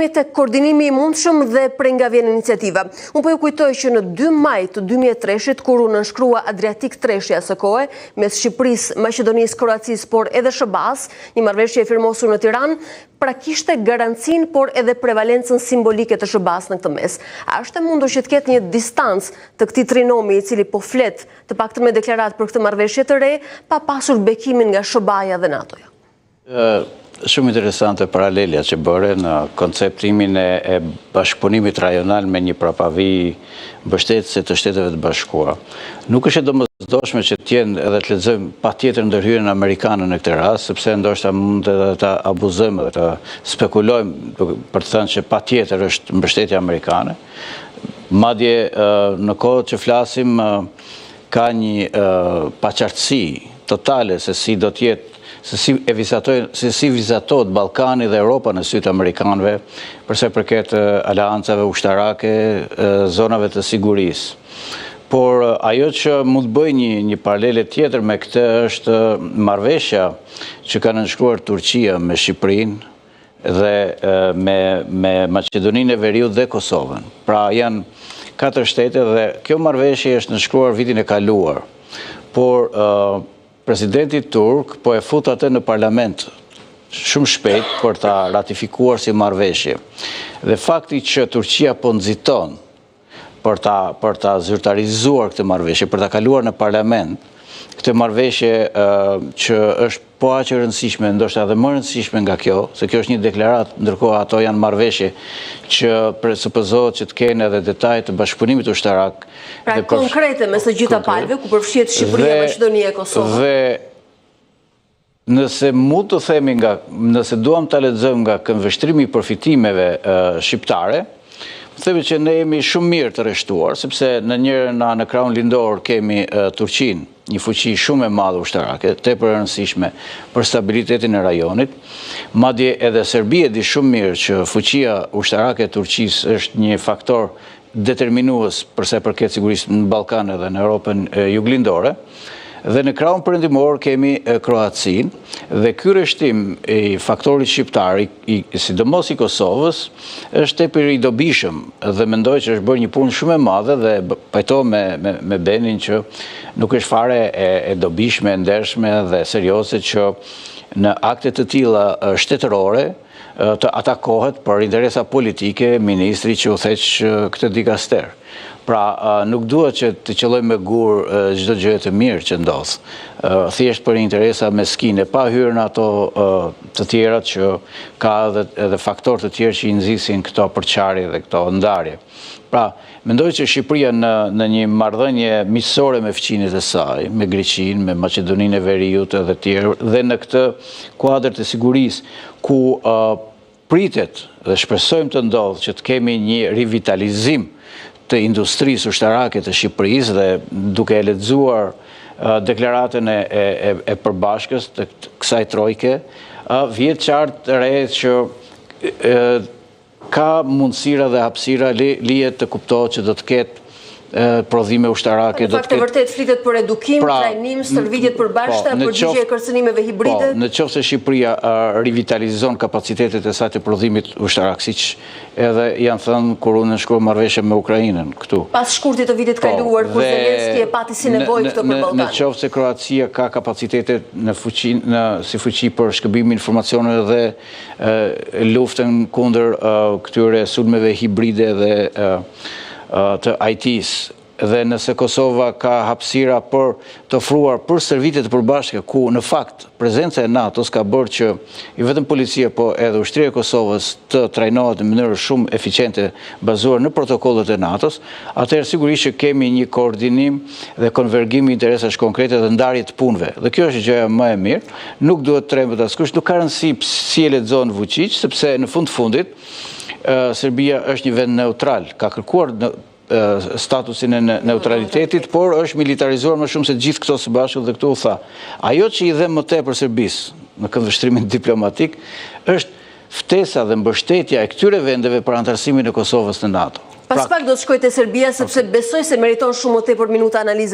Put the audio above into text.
Kthehemi tek koordinimi i mundshëm dhe prej nga vjen iniciativa. Unë po ju kujtoj që në 2 maj të 2003-shit, kur u nënshkrua Adriatik Treshi aso kohe, mes Shqipërisë, Maqedonisë, Kroacisë, por edhe SHBA-s, një marrëveshje e firmosur në Tiranë, pra kishte garancinë, por edhe prevalencën simbolike të SHBA-s në këtë mes. A është e mundur që të ketë një distancë të këtij trinomi i cili po flet të paktën me deklaratë për këtë marrëveshje të re, pa pasur bekimin nga SHBA-ja dhe NATO-ja? Shumë interesante paralelja që bëre në konceptimin e, e bashkëpunimit rajonal me një prapavijë mbështetëse të Shteteve të Bashkuara. Nuk është e domosdoshme që të jenë edhe të lexojmë patjetër ndërhyrjen amerikane në këtë rast, sepse ndoshta mund edhe ta abuzojmë edhe të spekulojmë për të thënë që patjetër është mbështetja amerikane. Madje në kohët që flasim ka një paqartësi totale se si do të jetë se si e vizatojnë, se si vizatohet Ballkani dhe Europa në sytë e amerikanëve për sa i përket aleancave ushtarake, zonave të sigurisë. Por ajo që mund të bëj një një paralele tjetër me këtë është marrëveshja që ka nënshkruar Turqia me Shqipërinë dhe me me Maqedoninë e Veriut dhe Kosovën. Pra janë katër shtete dhe kjo marrëveshje është nënshkruar vitin e kaluar. Por Presidenti turk po e fut atë në parlament shumë shpejt për ta ratifikuar si marrëveshje. Dhe fakti që Turqia po nxiton për ta për ta zyrtarizuar këtë marrëveshje, për ta kaluar në parlament këtë marrëveshje që është po aq e rëndësishme, ndoshta edhe më e rëndësishme nga kjo, se kjo është një deklaratë, ndërkohë ato janë marrëveshje që presupozohet që të kenë edhe detaje të bashkëpunimit ushtarak Pra konkrete mes të gjitha palëve, ku përfshihet Shqipëria, Maqedonia e Kosova. Dhe nëse mund të themi nga, nëse duam ta lexojmë nga këndvështrimi i përfitimeve shqiptare, themi që ne jemi shumë mirë të rreshtuar, sepse në njërën anë në krahun lindor kemi Turqinë, një fuqi shumë e madhe ushtarake, tepër e rëndësishme për stabilitetin e rajonit. Madje edhe Serbia e di shumë mirë që fuqia ushtarake e Turqisë është një faktor determinues për sa i përket sigurisë në Ballkan edhe në Europën Juglindore. Dhe në krahun perëndimor kemi Kroacinë dhe ky rreshtim i faktorit shqiptar, i, sidomos i Kosovës, është tepër i dobishëm dhe mendoj që është bërë një punë shumë e madhe dhe pajtohem me, me, me Benin që nuk është fare e, e dobishme, e ndershme dhe serioze që në akte të tilla shtetërore të atakohet për interesa politike ministri që udhëheq këtë dikaster. Pra, nuk duhet që të qëllojmë me gur çdo gjë të mirë që ndodh. Thjesht për interesa meskine, pa hyrë në ato të tjerat që ka edhe, edhe faktorë të tjerë që i nxisin këto përçarje dhe këto ndarje. Pra, mendoj që Shqipëria në në një marrëdhënie miqësore me fqinjët e saj, me Greqinë, me Maqedoninë e Veriut edhe të tjerë, dhe në këtë kuadër të sigurisë ku pritet dhe shpresojmë të ndodhë që të kemi një rivitalizim të industrisë ushtarake të Shqipërisë dhe duke e lexuar deklaratën e e e përbashkës të kësaj trojke, vihet qartë re që Ka mundësira dhe hapësira, lihet të kuptohet që do të ketë prodhime ushtarake. Në fakt e vërtetë flitet për edukim, pra, trajnim, stërvitje të përbashkëta, po, përgjigje e kërcënimeve po, hibride. Po, në qoftë se Shqipëria rivitalizon kapacitetet e saj të prodhimit ushtarak, siç edhe janë thënë kur u nënshkrua marrëveshja me Ukrainën këtu. Pas shkurtit të vitit të po, kaluar, kur Zelenski e pati si nevojë këtë për Ballkan. Në qoftë se Kroacia ka kapacitete në fuqi, në, si fuqi për shkëmbimin e informacioneve dhe luftën kundër këtyre sulmeve hibride dhe të IT-së dhe nëse Kosova ka hapësira për të ofruar për stërvitje të përbashkëta, ku në fakt prezenca e NATO-s ka bërë që jo vetëm policia, po edhe ushtria e Kosovës të trajnohet në mënyrë shumë eficiente bazuar në protokollet e NATO-s, atëherë sigurisht që kemi një koordinim dhe konvergim interesash konkrete dhe ndarje të punëve. Dhe kjo është gjëja më e mirë. Nuk duhet të trembet askush, nuk ka rëndësi si e lexon Vuçiq, sepse në fund të fundit Serbia është një vend neutral, ka kërkuar statusin e neutralitetit, por është militarizuar më shumë se gjithë këto së bashku dhe këtu u tha. Ajo që i dhemb më tepër Serbisë në këndvështrimin diplomatik është ftesa dhe mbështetja e këtyre vendeve për anëtarësimin e Kosovës në NATO. Pas pra, pak do të shkoj te Serbia sepse besoj se meriton shumë më tepër minuta analize.